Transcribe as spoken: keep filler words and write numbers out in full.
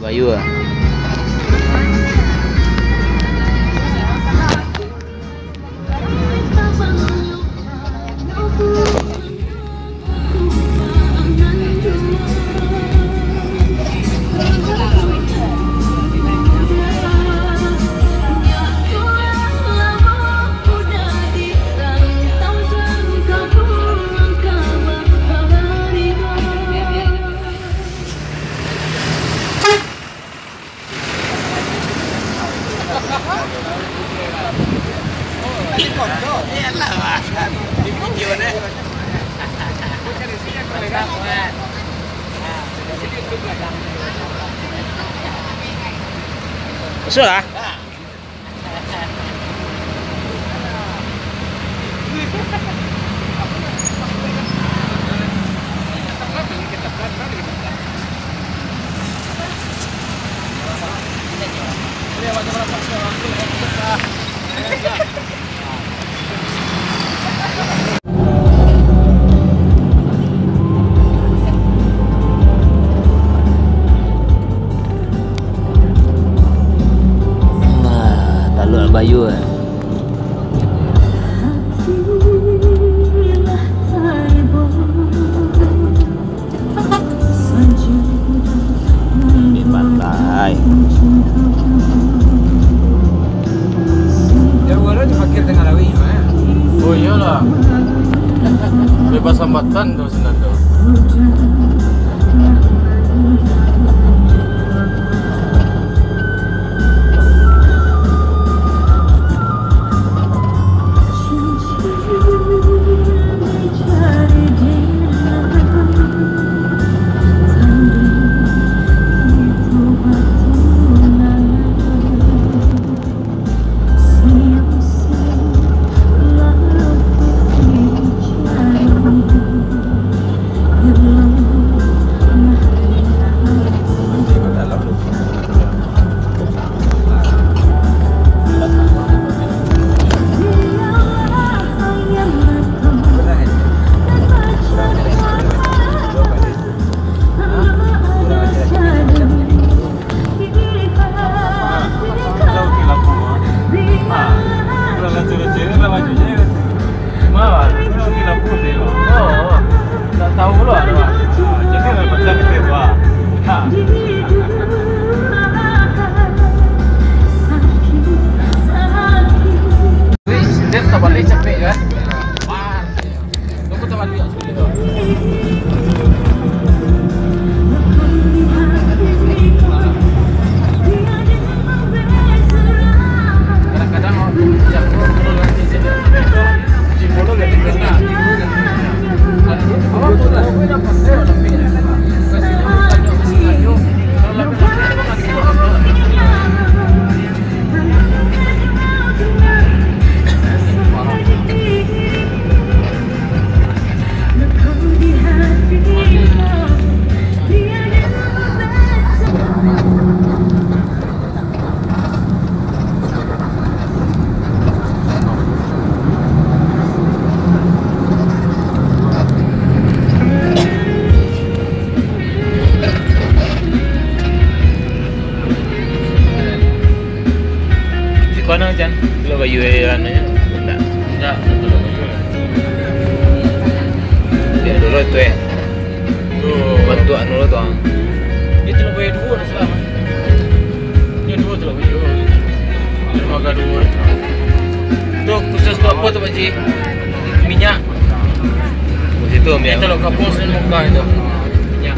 Bayu ah. Sudah. Nah, taluak Bayu eh. Di pantai. Jauah lah, di pakir tengah lawik, Mak. Oh, iyolah. Bebas hambatan tu, sinan tu. Siko nang, Jan? Lo bayu eh, anu nyo. Indak. Indak, indak lo bayu. Dia dulu tu eh. Tu. Bantuak dulu tu, ah. Itu lo bayu duo dah salah. Ini duo tu lo bayu. Dermaga duo. Tu khusus tu apo tu, Pak Ji? Minyak. Di situ minyak. Itu lo kapus dan muka itu. Minyak.